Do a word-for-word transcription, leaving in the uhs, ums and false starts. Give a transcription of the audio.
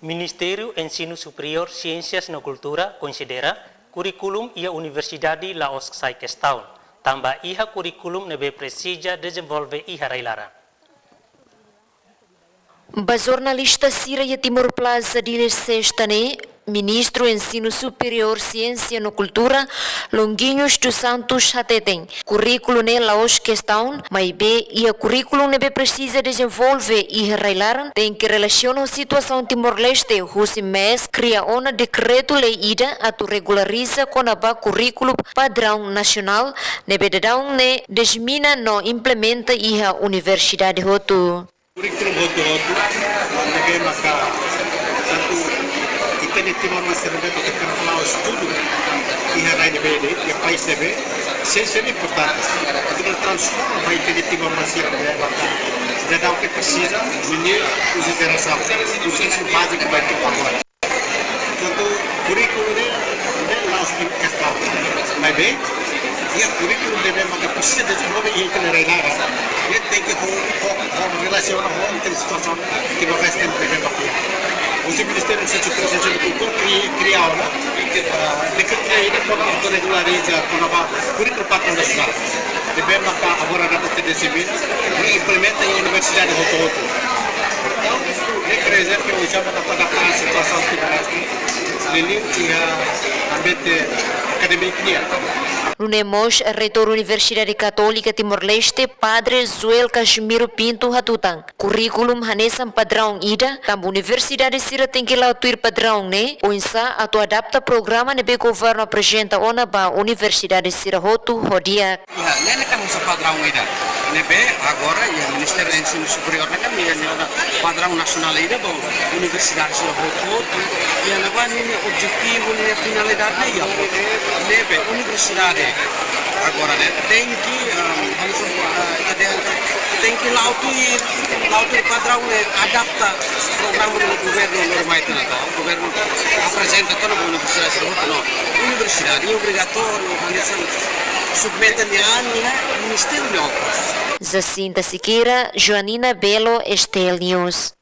Ministériu Ensinu Superiór, Siénsias no Kultura konsidera kurríkulu iha universidade la'ós sai kestaun, tanba iha kurríkulu ne'ebé presiza dezenvolve iha rai-laran. Ba jornalista sira iha Timor Plaza, Dili, Sesta ne'e, Ministru Ensinu Superiór, Siénsia no Kultura, Longuinhos dos Santos, hateten kurríkulu ne'e la'ós kestaun, maibé iha kurríkulu ne'ebé presiza dezenvolve iha rai-laran, tenke relasiona ho situasaun Timor-Leste, husi MEES kria ona dekretu-lei ida atu regulariza kona-ba kurríkulu padraun nasionál, ne'ebé daudaun ne'e dezemina no implementa iha universidade hotu. Kurríkulu hotu-hotu, ne'ebé maka tantu ita-nia Timor-Leste ne'ebé ita kena fala estudu iha rai ne'ebé de'it, iha país ne'ebé, siénsia ne'e importante. Atu transforma ba ita-nia Timor-Leste ne'ebé maka daudaun ke presiza, menino, uza interasaun, uza ensinu báziku ba ita agora. Portantu, kurríkulu ne'e, ne'e la'ós kestaun. Maibé, iha kurríkulu ne'ebé maka presiza dezenvolve iha ita-nia rai-laran. Ne'e tenke ho, ho, ho relasiona ho ita-nia situasaun Timor-Leste ne'ebé maka iha. Husi Ministériu Ensinu Superiór, Siénsia no Kultura kri-, kria ona, ah, dekretu-lei ida atu regulariza kona-ba kurríkulu padraun nasionál. Ne'ebé maka agora daudaun ke dezemina, no implementa iha universidade hotu-hotu. Entaun, ne'e, por ezemplu, oinsá atu adapta situasaun Timor-Leste, liuliu iha ambiente akadémiku nian. Nune'e mós Reitór Universidade Katólika Timor-Leste, Padre Joel Casimiro Pinto hatutan, kurríkulu hanesan padraun ida, tanba universidade sira tenke la'o tuir padraun ne'e, oinsá atu adapta programa ne'ebé governu aprezenta ona ba universidade sira hotu ho di'ak. Iha, ne'e ne'e kan hanesan padraun ida. Ne'ebé agora iha Ministériu Ensinu Superiór ne'e kan iha, iha ona padraun nasionál ida ba universidade sira hotu-hotu. Iha ne'ebá ninia objetivu, ninia finalidade ne'e iha. Ne'ebé universidade agora ne'e tenke, ehm, hanesan, eh, ita dehan, tenke la'o tuir, la'o tuir padraun ne'e, adapta programa ne'ebé governu normál ita na to, governu aprezenta ona ba universidade sira hotu, no. Universidade obrigatóriu, hanesan submete nia an iha Ministériu nia okos. Jacinta Sequeira, Joanina Belo, STL News.